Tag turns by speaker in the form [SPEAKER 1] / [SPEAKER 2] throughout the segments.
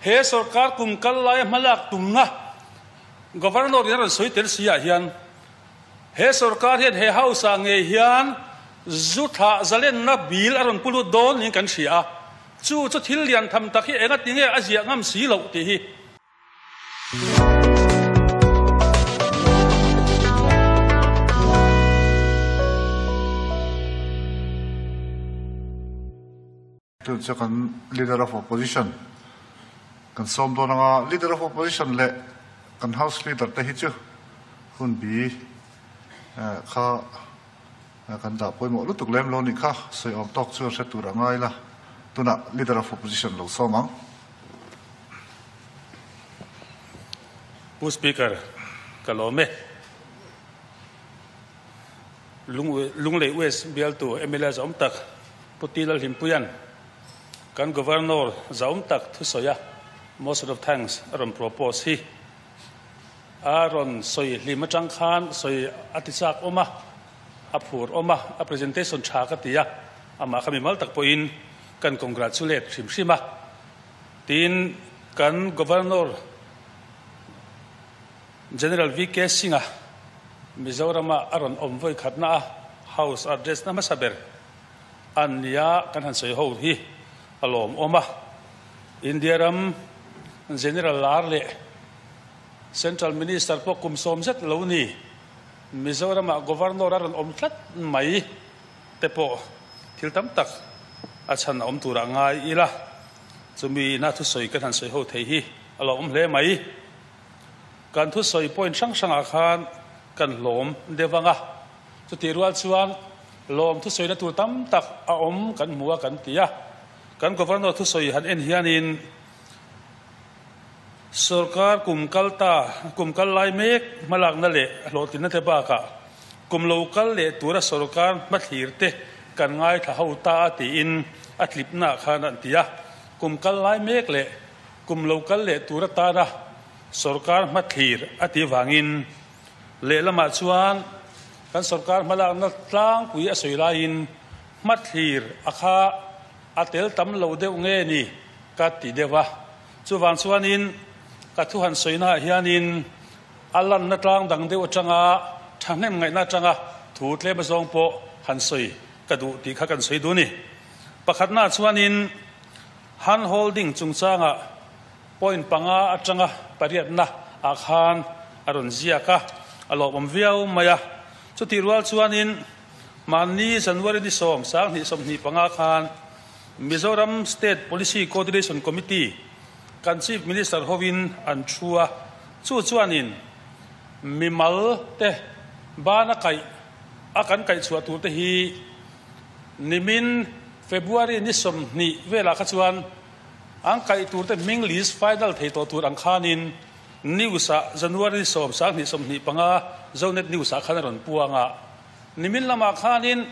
[SPEAKER 1] He sorkar kum kal laia hmalak tumna Governor in a rawn sawi tel si ah hian he sorkar hian he house ah ngei hian zu thlah zalenna bill a rawn pu lut dawn niin kan hria a, chu chu thil lian tham tak hi engati nge a ziah ngam si loh tih hi.
[SPEAKER 2] Tun chu kan Leader of Opposition kan sawm dawn anga, Leader of Opposition leh kan House Leader te hi chu hun bi kha kan dah pawimawh lutuk lem lo nih kha, sawi awm tawk chuan hre tur a ngai la, tunah Leader of Opposition lo sawm ang.
[SPEAKER 1] Pu Speaker, ka lawm e. Lunglei West bialtu mla zaawm tak Pu Ti Lalhlimpuia'n kan Governor zaawm tak thusawi a Motion of Thanks a rawn propose hi a rawn sawi hlim atang khan sawi a ti chak awm a, a phur awm a, a presentation tha ka ti a, amah kha mimal tak pawhin kan congratulate hrim hrim a. Tin, kan Governor General VK Singh-a Mizorama a rawn awm vawi khatna a House address na hmasa ber an nia kan han sawi ho hi a lawmawm a. India ram General lar leh Central Minister pawh kum sawm zet lo ni Mizorama Governor a rawn awm tlat mai te pawh thil tam tak a chhan a awm turah ngai ila chumi ina thusawi kan han sawi ho thei hi a lawmawm hle mai. Kan thusawi point hrang hrangah khan kan hlawm deuh ang a, chutih rual chuan lawm thusawina tur tam tak a awm kan hmu a kan ti a. Kan Governor thusawi han en hianin sorkar kum kal ta, kum kal lai mek hmalakna leh hlawhtlinna te bakah kum lo kal leh tura sorkar hmathlir te kan ngaithla ho ta a tiin a tlipnaah khan an ti a. Kum kal lai mek leh Kum lo kal leh tur atana sorkar hmathlir a tih vangin lehlamah chuan kan sorkar hmalakna tlangpui a sawi laiin hmathlir a kha a tel tam lo deuh nge ni ka ti deuh a. Chuvang chuanin ka thu han sawinaah hianin a lanna tlang dang deuh atanga thahnem ngaihna atanga thu tlem azawng pawh han sawi ka duh tih kha kan sawi duh a ni. Pakhatnaah chuanin Hand holding chungchangah point panga atanga pariatna ah khan a rawn ziak a, a lawmawm viau mai a. Chutih rual chuanin mahni January ni sawm sanghnih 25 khan Mizoram State Policy Coordination Committee kan Chief Minister hovin an thu a, chu chuanin mimal te bana kaih a kan kaihchhuah tur te hi Nimin February ni 20 velah kha chuan an kaih tur te hming list final thei tawh tur ang khanin news ah January ni 10 sanghnih 25 Zonet News ah khan a rawn puang a. Nimin lamah khanin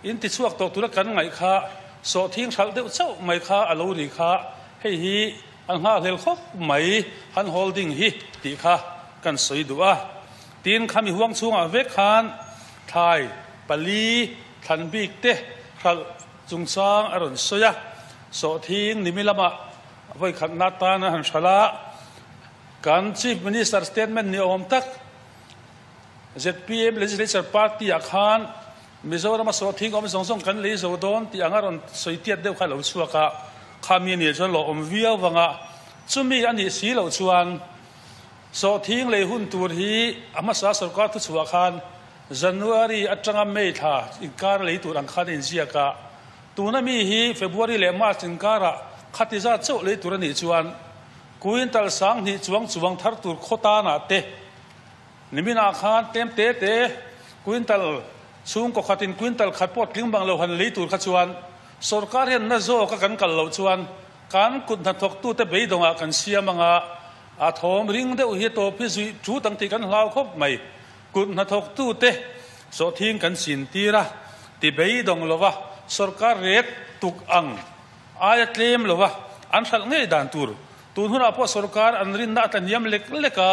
[SPEAKER 1] in ti chhuak tawh tura kan ngaih kha sawhthing hralh deuh chauh mai kha a lo ri kha hei hi an nghakhlel khawp mai han holding hi tih kha kan sawi duh a. Tin khami huang chhungah vek khan thlai pali Thlan bik te hralh chungchang a rawn sawi a, sawhthing nimi lamah vawikhatna atan a han hralh a, kan Chief Minister statement ni awm tak zpm Legislature Party ah khan Mizorama sawhthing awm zawng zawng kan lei zo dawn tih ang a rawn sawi tiat deuh kha a lo chhuak a, khami nih chuan lawh awm viau vang a, chumi a nih si loh chuan sawhthing lei hun tur hi a hmasa sorkar thuchhuah khan January atanga May thla inkar lei tur ang khan a inziak a, tuna mi hi February leh March inkarah khati zat chauh lei tur a nih chuan quintal 2000 chuang chuang thar tur khaw tanah te niminah khan tlem te te quintal chhungkaw khatin quintal khat pawh tling bang lo han lei tur kha chuan sorkar hian na zawka kan kal loh chuan kan kut hnathawktute beidawngah kan siam anga a thawm ring deuh hi tawp hi zuih thut ang tih kan hlau khawp mai. Kut hnathawktute sawhthing kan chintir a, ti beidawng lova sorkar rek tuk ang aia tlem lova an hralh ngei dan tur. Tun hunah pawh sorkar an rinna a tlahniam lek lek a,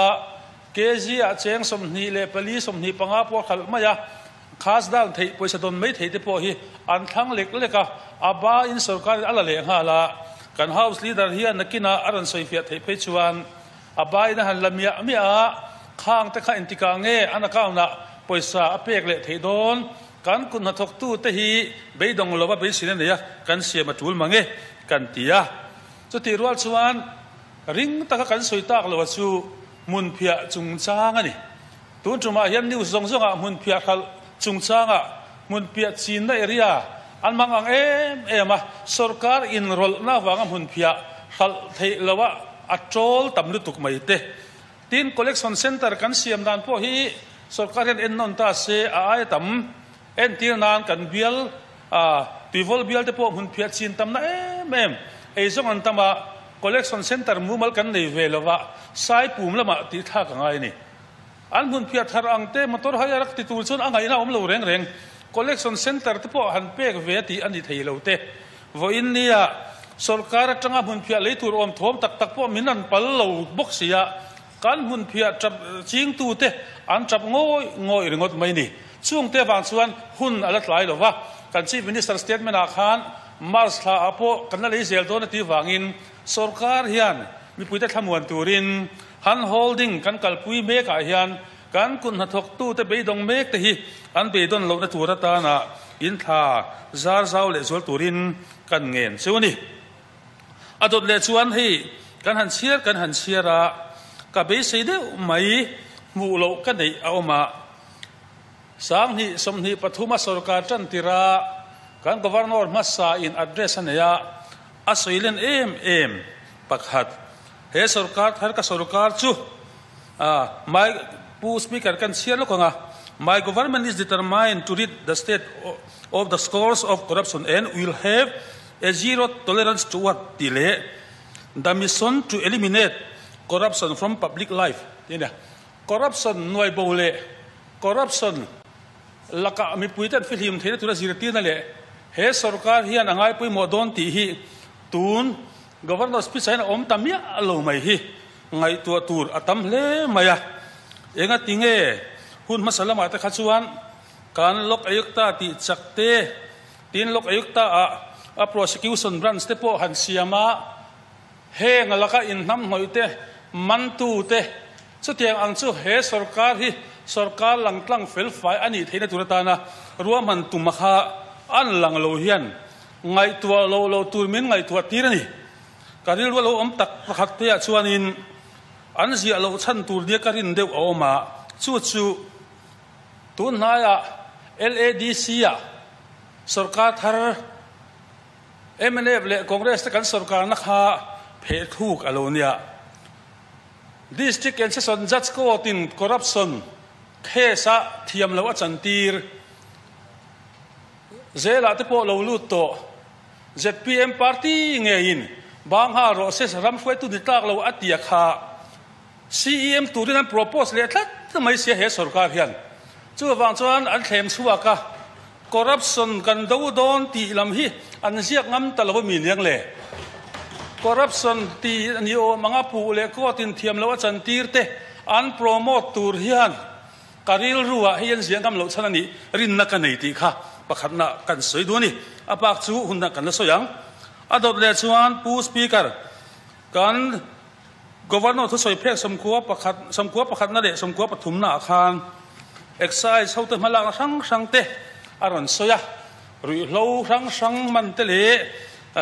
[SPEAKER 1] kg ah cheng 24 25 pawh a hralh mai a, khas dan theih pawisa dawn mai thei te pawh hi an thlang lek lek a, a ba in sorkar in a la leh nghal a. Kan House Leader hian nakinah a rawn sawifiah theih phei chuan a baina han la miah miah a, khang te kha engtikah nge an account ah pawisa a pek leh theih dawn? Kan kut hnathawktu te hi beidawng lova beiseina nei a kan siam a tul mang e kan ti a. Chutih rual chuan ring taka kan sawi tak loh a chu hmunphiah chungchang a ni. Tun tumah hian news zawng zawngah hmunphiah hralh chungchangah hmunphiah chinna area an hmang ang em em a, sorkar inrawlhna avanga hmunphiah hralh theih loha a tawl tam lutuk mai te. Tin, collection centre kan siam dan pawh hi sorkar hian ennawn ta se a aia tam entir nan kan bial a, tuivawl bial te pawh hmunphiah chin tamna em em eizawng an tam a, collection centre mumal kan nei ve lova Saipum lamah tih thlak a ngai a ni. An hmunphiah thar ang te motor hire a ti tur chuan a ngaihna awm lo reng reng. Collection centre te pawh han pek ve a tih a ni thei lo te. Vawiin nia sorkar atanga hmunphiah lei tur awm thawm tak tak pawh min an pal lo bawk si a, kan hmunphiah tap chingtu te an tap ngawih ngawih ringawt mai ni. Chungte avang chuan hun a la tlai lo va, kan Chief Minister statement ah khan March thla ah pawh kan la lei zel dawn a tih vangin sorkar hian mipuite thlamuan turin Han holding kan kalpui mekah hian kan kut hnathawktute beidawng mek te hi an beidawn lohna tur atana in thla zar zau leh zual turin kan ngen chu a ni. A dawt leh chuan hei kan han chhiar kan han chhiar a, ka beisei deuh mai hmuh loh ka neih a awm a. 20 23 a sorkar tan tirh a kan Governor hmasa in address a nei a, a sawi len em em pakhat. He sorkar thar ka sorkar chu my Pu Speaker kan chhiar lawk ang a, My government is determined to rid the state of the scourge of corruption and will have a zero tolerance toward tih leh the mission to eliminate corruption from public life tih a ni a. Corruption nuaibo leh corruption lakah mipuite an fihlim theihna tura zirtirna leh he sorkar hian a ngai pawimawh dawn tih hi tun Governor speech ah hian a awm ta miah lo mai hi ngaihtuah tur a tam hle mai a. Enga tinge hun hmasa lamah te kha chuan kan Lok Ayukta tih chak te, tin Lok Ayukta ah a prosecution branch te pawh han siam a, heng laka inhnamhnawih te, mantu te, chutiang ang chu he sorkar hi sorkar langtlang felfai a nih theihna tur atana ruahman tum a kha an lang lo hian Ngaihtuah loh loh tur min ngaihtuah tir a ni. Ka rilru a lo awm tak pakhat te ah chuanin an ziah loh chhan tur nia ka rin deuh a awm a, chu chu tun hnaiah LADC ah sorkar thar mnf leh Congress te kan sorkarna kha pheh thluk a lo nia. District and Session Judge Court in corruption case ah thiam loh a chantir. Zelah te pawh lo lut tawh. Zpm party ngeiin Bangha rawh se ram hruaitu ni tlak lo a tia kha CEM turin an propose leh tlat mai sia he sorkar hian. Chuvang chuan an thlem chhuak a, corruption kan do dawn tih lam hi an ziak ngam ta lo a mi niang le. Corruption tih ni awm anga puh leh court in thiam loh a chantir te an promote tur hian Ka rilru ah hei an ziah ngam loh chhan a nih rinna ka nei tih kha pakhatna kan sawi duh a ni. A bak chu hunna kan la sawi ang. A dawt leh chuan Pu Speaker, kan Governor thusawi phek 91 sawmkua pakhatna leh 93 na ah khan Excise hote hmalakna hrang hrang te a rawn sawi a, ruihhlo hrang hrang man te leh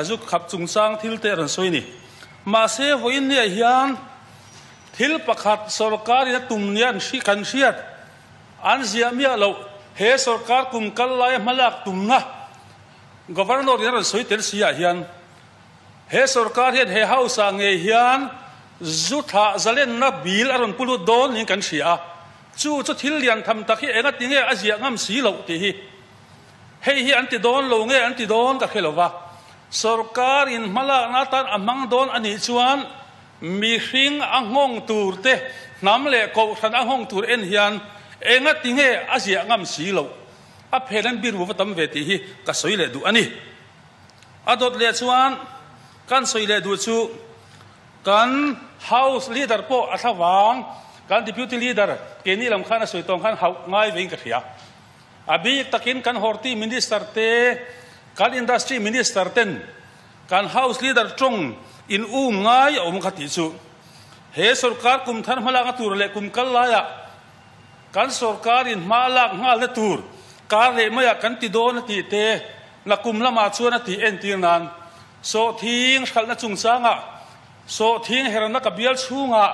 [SPEAKER 1] zu khap chungchang thil te a rawn sawi a ni. Mahse vawiin niah hian Thil pakhat sorkarin a tum nia an hri kan hriat an ziah miah loh. He sorkar kum kal laia hmalak tumna Governor in a rawn sawi tel si ah hian he sorkar hian he house ah ngei hian zu thlah zalenna bill a rawn pu lut dawn niin kan hria a. Chu chu thil lian tham tak hi enga ti nge a ziah ngam si loh tih hi hei hi an ti dawn lo nge an ti dawn ka hre lo va. Sorkar in hmalakna atan a hmang dawn a nih chuan Mihring a nghawng tur te, hnam leh kohhran a nghawng tur en hian enga ti nge a ziah ngam si loh? A phen an biru va tam ve tih hi ka sawi leh duh a ni. A dawt leh chuan kan sawi leh duh chu kan House Leader pawh a thla vang, kan Deputy Leader keini lam khan a sawi tawng khan hauh ngai vein ka hria. A bik takin kan Horti Minister te, kan Industry Minister ten. Kan House Leader tawng in um ngai a awm kha tih chu he sorkar kum thar hmalakna tur leh kum kal laiah kan sorkar in hma lak nghalna tur kar leh maiah kan ti dawn a tih te na kum lamah chuan a tih entir nan sawhthing hralhna chungchangah sawhthing herna ka bial chhungah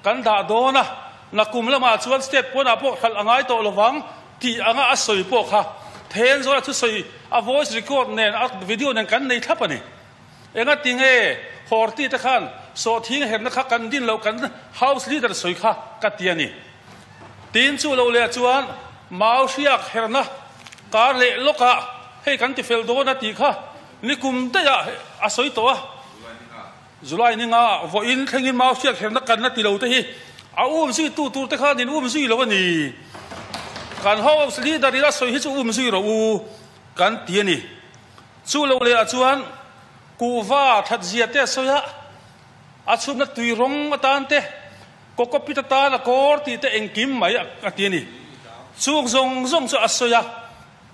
[SPEAKER 1] kan dah dawn a, na kum lamah chuan state pawnah pawh hralh a ngai tawh lovang tih anga a sawi pawh kha Thenzawl a thusawi a voice record nen a video nen kan nei thlap a ni. Engati nge Horti te khan sawhthing herna kha kan din loh kan house leader sawi kha ka ti a ni. Tin chu lo leh chuan mau hriak herna kar leh lawkah hei kan ti fel dawn a tih kha nikum daih ah a sawi tawh a. July ni nga vawiin thlengin mau hriak herna kan la ti lo te hi a um zui tu tur te khan in um zui lo a ni. Kan house leader ila sawi hi chu um zui rawh u kan ti a ni. Chu lo leh ah chuan kuhva that zia te a sawi a, a chhunna tui rawng atan te, cocopeat atan a kawr tih te engkim mai a ti a ni. Chung zawng zawng chu a sawi a,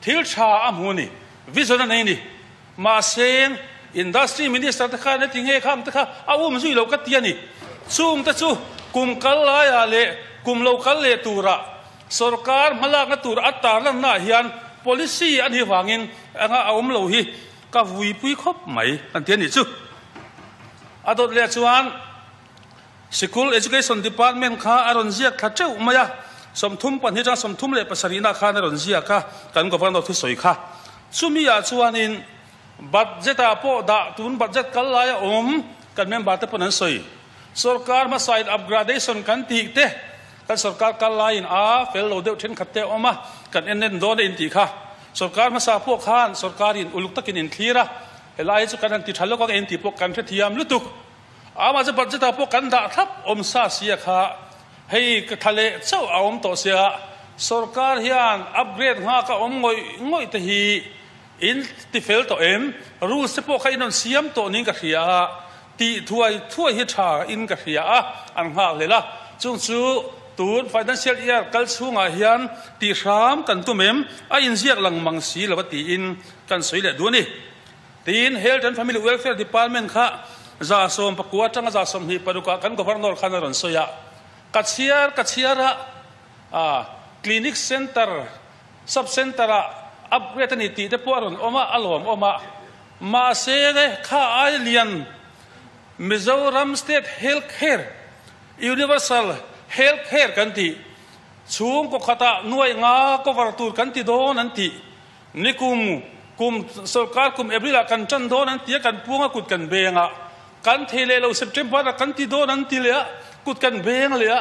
[SPEAKER 1] thil tha a hmu a ni, vision a nei a ni. Mahse, Industry Minister te khan heti nge khang te kha a um zui lo ka ti a ni. Chung te chu kum kal laiah leh kum lo kal leh turah sorkar hmalakna tur a tarlannaah hian policy a nih vangin anga a awm lo hi ka vuipui khawp mai kan ti a nih chu. A dawt leh chuan Sikul Education Department kha a rawn ziak thla teuh mai a, 32 atanga 37 nah khan a rawn ziak a, kan Governor thusawi kha. Chumi ah chuanin budget ah pawh dah tun budget kal lai a awm kan member te pawn an sawi. Sorkar hmasa in upgradation kan tih te, kan sorkar kal laiin a fel lo deuh thenkhat te a awm a, kan en en dawn a intih kha. Sorkar hmasa pawh khan sorkar in uluk takin in thlir a, helai hi chu kan han ti tha lawk ang intih pawh kan hrethiam lutuk. Amah chu budget ah pawh kan dah thlap awm sa sia kha hei ka tha leh chauh a awm tawh sia sorkar hian upgrade nghak a awm ngawih ngawih te hi in ti fel tawh em rules te pawh kha in rawn siam tawh niin ka hria a tih thuai thuai hi tha in ka hria a an nghak hlel a chung chu tun financial year kal chhungah hian tih hram kan tum em a inziak lang mang si lo a tiin kan sawi leh duh a ni. Tin, Health and Family Welfare Department kha 19 atanga 26 ah kan Governor khan a rawn sawi a, ka chhiar ka chhiar a, ah Clinic Centre, Sub Centre ah upgrade a ni tih te pawh a rawn awm a, a lawm awm a. Mahse kha ai lian Mizoram State Health Care, Universal Health Care kan tih, chhungkaw khatah nuaih nga cover tur kan ti dawn an tih. Nikum kum sorkar kum April ah kan tan dawn an ti a, kan puang a kut kan beng a, kan thei leh lo September ah kan ti dawn an ti leh a, kut kan beng leh a,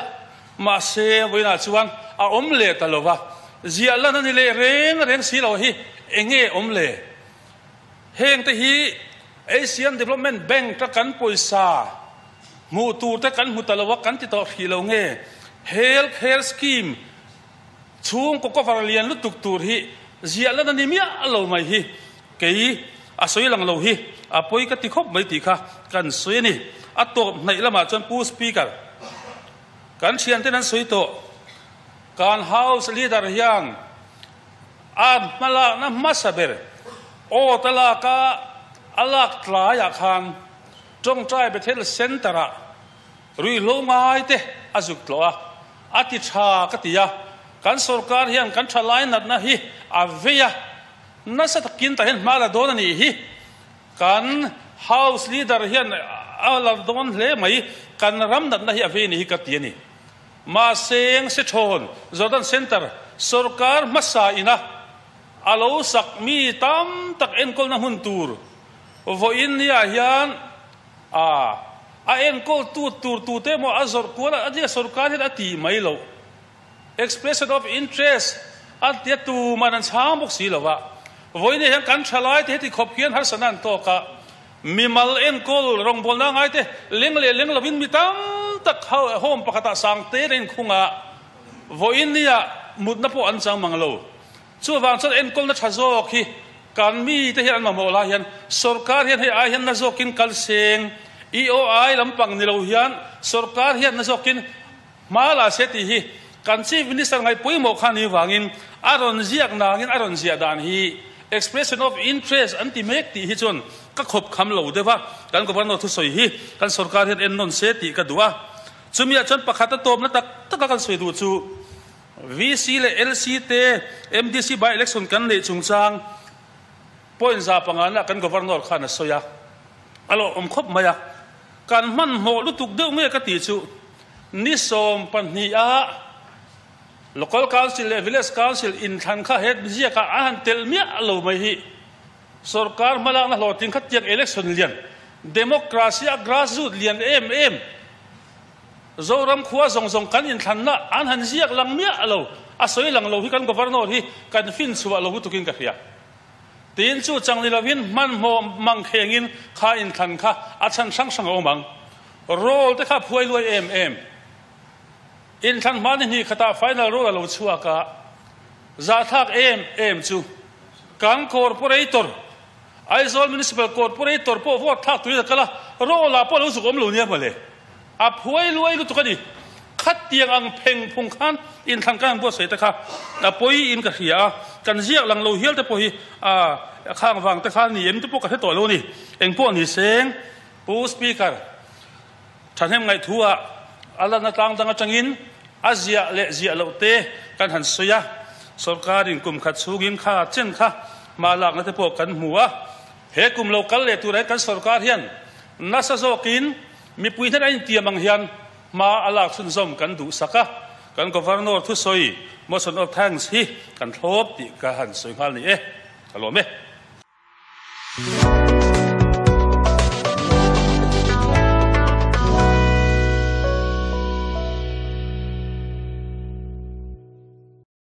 [SPEAKER 1] mahse vawiinah chuan a awm leh ta lo va, ziah lan a ni leh reng reng si lo hi eng nge awm le? Heng te hi Asian Development Bank ta kan pawisa hmuh tur te kan hmu ta lo a, kan ti tawh hrih lo nge? Health Care Scheme Chhungkaw cover lian lutuk tur hi ziah lan a ni miah lo mai hi kei a sawi lang lo hi a pawi ka ti khawp mai tih kha kan sawi a ni. A tawp hnaih lamah chuan Pu Speaker, kan thianten an sawi tawh, kan House Leader hian a hmalakna hmasa ber awt a lak a, a lak tlaiah khan Tawngtai Bethel Centre-ah Ruihhlo ngai te a zuk tlawh a, a ti tha ka ti a, kan sorkar hian kan tha lai natna hi a vei a, nasa takin tah hian hma la dawn a nih hi, kan House Leader hian a la dawn hle mai, kan ram natna hi a vei a nih hi ka ti a ni. Mahse, Sethrawn Jordan Centre sorkar hmasa ina a lo sak mi tam tak enkawlna hmun tur vawiin niah hian A, a enkawl tu tur tute emaw a zawrh kual a, a sorkar hian a tih mai loh. Expression of interest a tia tuman an chhang bawk si lo va. Vawiin hian kan thalai te heti khawp hian harsatna an tawk a, mimal enkawl rawngbawlna ngai te leng leh leng lovin mi tam tak home pakhatah sang te an inkhung a, vawiin nia mutna pawh an chang mang lo. Chuvang chuan enkawlna tha zawk hi kan mite hian an mamawh lai hian sorkar hian hei ai hian na zawkin kal seng, EOI lampang ni lo hian sorkar hian na zawkin hma la se tih hi kan Chief Minister ngaih pawimawh kha ni vangin a rawn ziak nangin a rawn ziah dan hi expression of interest an ti mek tih hi chuan Ka khawp kham lo deuh a, kan Governor thusawi hi kan sorkar hian en nawn se tih ka duh a. Chumiah chuan pakhat a tawpna tak taka kan sawi duh chu VC leh LC te MDC by election kan neih chungchang point 500 na kan Governor khan a sawi a, a lawmawm khawp mai a. Kan hmanhmawh lutuk deuh nge ka tih chu ni 12 a Local Council leh Village Council inthlan kha he ziakah an han telh miah lo mai hi. Sorkar hmalakna hlawhtling kha tiang election lian, democracy a grassroot lian em em, Zoram khua zawng zawng kan inthlanna an han ziak lang miah lo, a sawi lang lo hi kan Governor hi kan fin chhuah lo lutukin ka hria. Tin chu chang ni lovin hmanhmawh mangkhengin kha inthlan kha a chhan hrang hrang a awm ang. Roll te kha phuai luai em em. Inthlan hma ni hnih khatah final roll a lo chhuak a, zahthlak em em chu kan corporator, Aizawl Municipal Corporator pawh vote thlak turin a kal a, roll ah pawh a lo zuk awm lo nia mawle. A phuai luai lutuk a ni. Khatiang ang pheng phung khan inthlan kan han buatsaih te kha a pawi in ka hria a, kan ziak lang lo hial te pawh hi a khang vang te kha ni em te pawh ka hre tawh lo a ni. Engpawh ni seng Pu Speaker. Thahnem ngaihthua a lanna tlang dang atangin a ziah leh ziah loh te kan han sawi a, sorkarin kum khat chhungin kha chen kha hma lakna te pawh kan hmu a. He kum lo kal leh turah hian kan sorkar hian nasa zawkin mipui hnen a intiam ang hian hma a lak chhunzawm kan duhsak a, kan Governor thusawi motion of thanks hi kan thlawp tih ka han sawi nghal ni e. Ka lawm e.